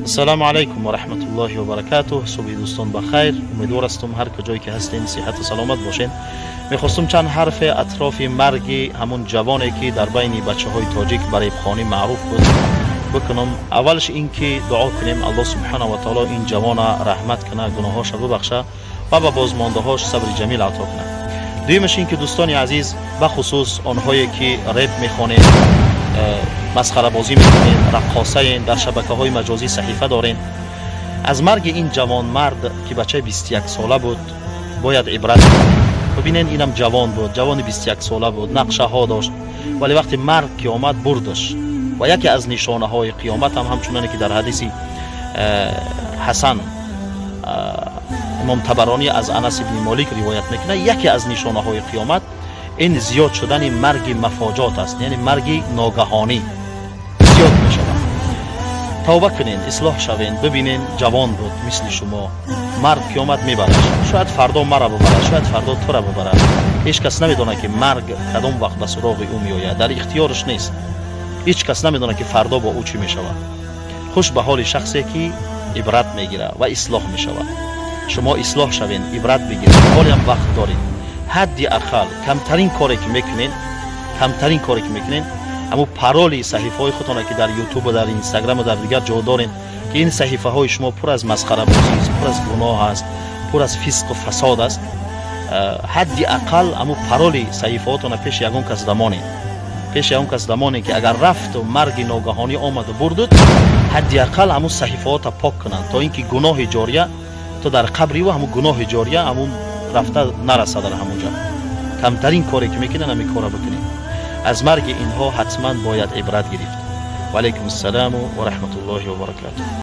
Ассалому алайкум ва раҳматуллоҳи ва баракатуҳ. Субҳи дӯстон ба хайр. Умедвор ҳастум, ҳар куҷое ки ҳастен, сиҳату саломат бошен. Мехостум чанд ҳарфе атрофи марги ҳамун ҷавоне, ки дар байни бачаҳои тоҷик ба репхонӣ маъруф буд, бикунам. Аввалш ин ки дуо кунем, Аллоҳ субҳанаву ва таоло ин ҷавона раҳмат куна, гуноҳҳоша бубахша ва ба бозмондаҳош сабри ҷамил ато кунад. Дуюмаш ин ки, дӯстони азиз, бахусус онҳое ки реп мехонед, масхарабозӣ мекунед, раққосаен, дар шабакаҳои маҷозӣ саҳифа дорен, аз марги ин ҷавонмард, ки бачаи 21 сола буд, бояд ибрат. Бибинен, инам ҷавон буд, ҷавони 21 сола буд, нақшаҳо дошт, вале вақте марг ки омад, бурдаш. Ва яке аз нишонаҳои қиёмат ҳам, ҳамчуноне ки дар ҳадиси ҳасан имом Табаронӣ аз Анас ибни Молик ривоят мекунад, яке аз нишонаҳои қиёмат ин зиёд шудани марги мафоҷот аст, яъне марги ногаҳонӣ зиёд мешавад. Тавба кунен, ислоҳ шавен. Бибинен, ҷавон буд, мисли шумо. Марг ки омад, мебарад. Шояд фардо мара бубарад, шояд фардо тура бубарад. Ҳеҷ кас намедонад, ки марг кадом вақт ба суроғи ӯ меояд, дар ихтиёраш нест. Ҳеҷ кас намедонад, ки фардо бо ӯ чӣ мешавад. Хуш ба ҳоли шахсе, ки ибрат мегирад ва ислоҳ мешавад. Шумо ислоҳ шавен, ибрат бигиред, ҳолиам вақт доред. Ҳадди ақал камтарин коре ки мекунед, камтарин коре ки мекунед, ҳамун пароли саҳифаҳои худтона, ки дар Ютубу дар Инстаграму дар дигар ҷо доред, ки ин саҳифаҳои шумо пур аз масхарабозист, пур аз гуноҳ аст, пур аз фисқу фасод аст, ҳадди ақал ҳамун пароли саҳифаҳотона пеши ягон кас дамонед, пеши ягон кас дамонед, ки агар рафту марги ногаҳонӣ омаду бурдуд, ҳадди ақал ҳамун саҳифаҳота пок кунанд, то ин ки гуноҳи ҷория то дар қабри ӯ ҳамун гуноҳи ҷория ҳамун рафта нарасад дар ҳамун ҷо. Камтарин коре ки мекунед, ҳамин кора бикунед. Аз марги инҳо ҳатман бояд ибрат гирифт. Ва алайкум ассалому ва раҳматуллоҳи ва баракатуҳ.